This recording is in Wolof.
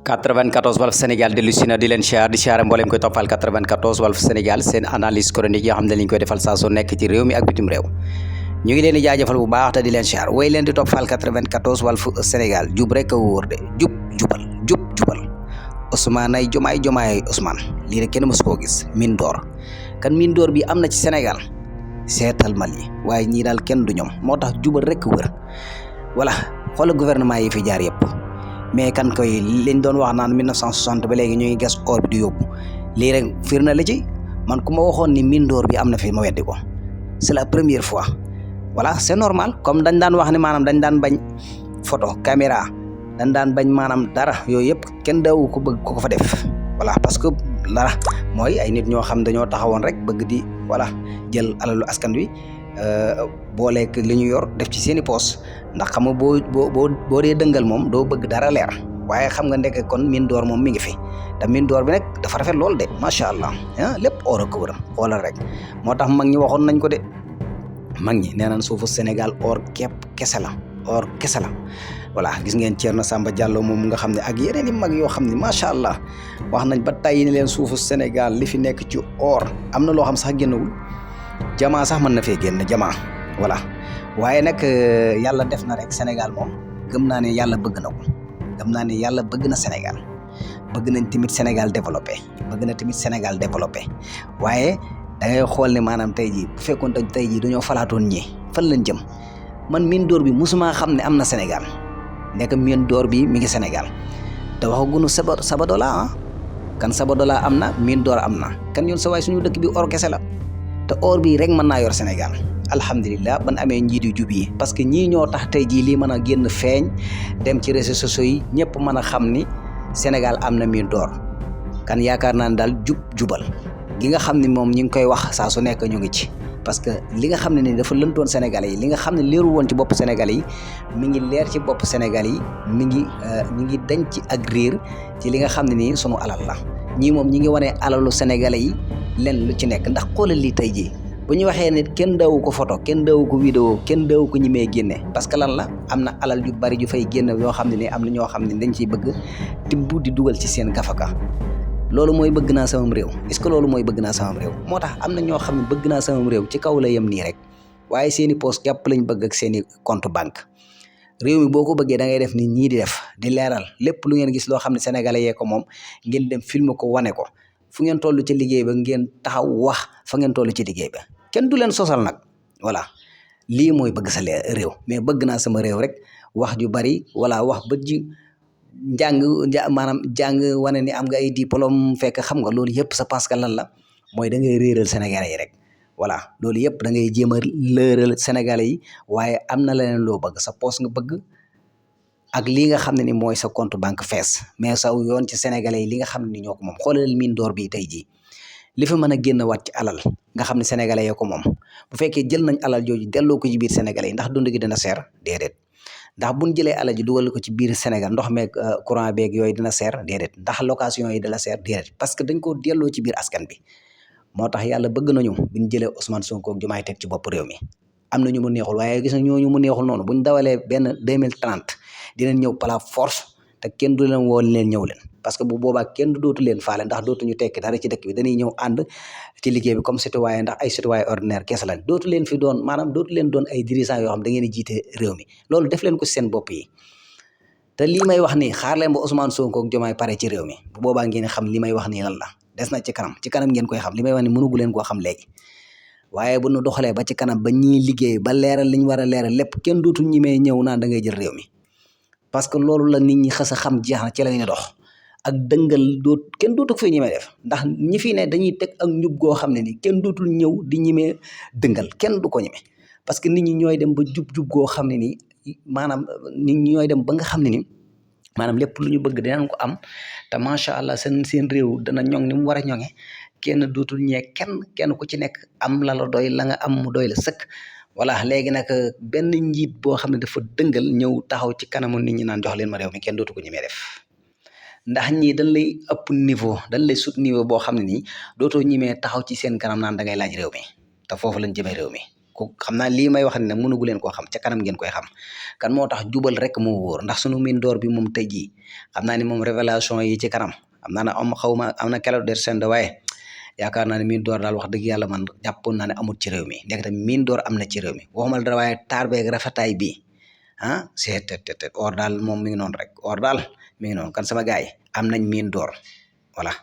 94 Walf Sénégal dellu si na di leen siyaar di siyaare mboolem koy toppal 94 Walf Sénégal seen analyse chronique yoo xam ne lañ koy defal saa su nekk ci réew mi ak bitim réew ñu ngi leen di jaajëfal bu baax te di leen siyaar way leen di toppal 94 Walf Sénégal jub rek a wóor de jubal Ousmane ay jomaay Ousmane lii rek kenn mësu koo gis mine d'or kan mine d'or bi am na ci Sénégal seetal Mali waaye ñii daal kenn du ñoom moo tax jubal rek wër voilà xoolal gouvernement yi fi jaar yëpp mais kan koy liñ doon wax naan 1960 ba léegi ñu ngi gas or bi di yóbbu lii rek firna la ci man ku ma waxoon ni mine d'or bi am na fi ma weddi ko c'est la première fois voilà c'est normal comme dañ daan wax ne maanaam dañ daan bañ photo caméra dañ daan bañ maanaam dara yooyu yëpp kenn daawu ko bëgg ko fa def voilà parce que dara mooy ay nit ñoo xam dañoo taxawoon rek bëgg di voilà jël alalu askan wi booleeg li ñu yor def ci seeni poos ndax xam nga boo dee dëngal moom doo bëgg dara leer waaye xam nga ndekk kon mine d'or moom mi ngi fi te mine d'or bi nag dafa rafet lool de macha allah lépp or a ko wër xoolal rek moo tax mag ñi waxoon nañ ko de mag ñi nee nañ suufu Sénégal or kese la voilà gis ngeen Thierno Samba Diallo moom nga xam ne ak yeneen i mag yoo xam ne macha allah wax nañ ba tey ni leen suufu Sénégal li fi nekk ci or am na loo xam sax génnawul jamaa sax mën na fee génn jamaa voilà waaye nag yàlla def na rek Sénégal moom gëm naa ne yàlla bëgg na ko gëm naa ne yàlla bëgg na Sénégal bëgg nañ tamit Sénégal développé waaye da ngay xool ne maanaam tey jii bu fekkoon tey jii dañoo falaatoon ñi fan lañ jëm man mine d'or bi mosuma xam ne am na Sénégal nekk mine d'or bi mi ngi Sénégal te waxaguñu Sabadola kan Sabadola am na mine d'or am na kan ñun sa waay suñu dëkk bi or kese la te or bii rek mën naa yor Sénégal alhamdulilah ban amee njiit yu jub yi parce que ñii ñoo tax tey jii lii mën a génn feeñ dem ci réseaux sociaux yi ñëpp mën a xam ni Sénégal am na mine d'or kan yaakaar naa ne daal jubal gi nga xam ne moom ñi ngi koy wax saa su nekk ñu ngi ci parce que li nga xam ne ni dafa lëntoon Sénégalais yi li nga xam ne leeru woon ci bopp Sénégalais yi mi ngi leer ci bopp Sénégalais yi mi ngi dañ ci ak riir ci li nga xam ne nii sunu alal la ñii moom ñi ngi wane alalu Sénégalais yi len lu ci nekk ndax xoolal lii tey jii bu ñu waxee nit kenn dawu ko photo kenn dawu ko vidéo kenn dawu ko ñimee génne parce que lan la am na alal yu bari ju fay génne yoo xam ne ni am na ñoo xam ne dañ ciy bëgg tibb di dugal ci seen gafaka loolu mooy bëgg naa samam réew est-ce que loolu mooy bëgg naa samam réew moo tax am na ñoo xam ne bëgg naa samam réew ci kaw la yem nii rek waaye seeni poste jàpp lañ bëgg ak seeni compte banque réew mi boo ko bëggee da ngay def ni ñii di def di leeral lépp lu ngeen gis loo xam ne sénégalais yee ko moom ngeen dem filmer ko wane ko fu ngeen toll ci liggéey ba ngeen taxaw wax fa ngeen toll ci liggéey ba kenn du leen sosal nag voilà lii mooy bëgg sa réew mais bëgg naa sama réew rek wax ju bari wala wax ba ji maanaam jàng wane ni am nga ay diplôme fekk xam nga loolu yëpp c'est parce que lan la mooy da ngay réeral sénégalais yi rek voilà loolu yëpp da ngay jéem a lëral sénégalais yi waaye am na leneen loo bëgg sa poste nga bëgg ak lii nga xam ne ni mooy sa compte banque fees mais saw yoon ci sénégalais yi li nga xam ne ni ñoo ko moom xoolal mine d'or bi tey jii li fi mën a génn waat ci alal nga xam ne sénégalais yoo ko moom bu fekkee jël nañ alal jooju delloo ko ci biir sénégalais yi ndax dund gi dina seer déedéet ndax buñ jëlee alal ji dugal ko ci biir Sénégal ndox meeg courant beeg yooyu dina seer déedéet ndax location yi dina seer déedéet parce que dañ ko delloo ci biir askan bi moo tax yàlla bëgg nañu buñ jëlee Ousmane Sonko ak Diomaye teg ci bopp réew mi am na ñu mu neexul waaye gis na ñooñu mu neexul noonu buñ dawalee benn 2030 dinañ ñëw par la force te kenn du leen woo leen ñëw leen parce que bu boobaa kenn du dootu leen faale ndax dootuñu tekki dara ci dëkk bi dañuy ñëw ànd ci liggéey bi comme citoyen ndax ay citoyen ordinaire kees lañ dootu leen fi doon maanaam dootu leen doon ay dirigeants yoo xam da ngeen di jiite réew mi loolu def leen ko ci seen bopp yi te lii may wax nii xaar leen ba Ousmane Sonko ak Diomaye pare ci réew mi bu boobaa ngeen xam li may wax nii lan la des na ci kanam ngeen koy xam li may wax ni mënugu leen koo xam léegi waaye bu nu doxalee ba ci kanam ba ñiy liggéey ba leeral li ñu war a leeral lépp kenn dootu ñimee ñëw naan da ngay jël réew mi parce que loolu la nit ñi xës a xam jeex na ci la ñuy dox ak dëngal kenn dootu ko fi ñimee def ndax ñi fi ne dañuy teg ak njub goo xam ne ni kenn dootul ñëw di ñimee dëngal kenn du ko ñime parce que nit ñi ñooy dem ba jub goo xam ne ni maanaam nit ñi ñooy dem ba nga xam ne ni maanaam lépp lu ñu bëgg dinañ ko am te macha allah seen réew dana ñoŋ ni mu war a ñoŋe kenn dootul ñee kenn ku ci nekk am la doy la nga am mu doy la sëkk voilà léegi nag benn njiit boo xam ne dafa dëngal ñëw taxaw ci kanamu nit ñi naan jox leen ma réew mi kenn dootu ko ñemee def ndax ñii dañ lay ëpp niveau dañ lay sut niveau boo xam ne nii dootoo ñemee taxaw ci seen kanam naan da ngay laaj réew mi te foofu lañ jëmee réew mi ko xam naa lii may wax ne nag mënugu leen koo xam ca kanam ngeen koy xam kan moo tax jubal rek moo wóor ndax sunu mine d'or bi moom tey jii xam naa ne moom révélation yi ci kanam xam naa ne xaw ma am na Clédor Sène waaye yaakaar naa ne mine d'or daal wax dëgg yàlla man jàppoon naa ne amul ci réew mi léegi tamit mine d'or am na ci réew mi waxumal dara waaye taar beeg rafetaay bi c'est te or daal moom mi ngi noonu rek or daal mi ngi noonu kan sama gars yi am nañ mine d'or voilà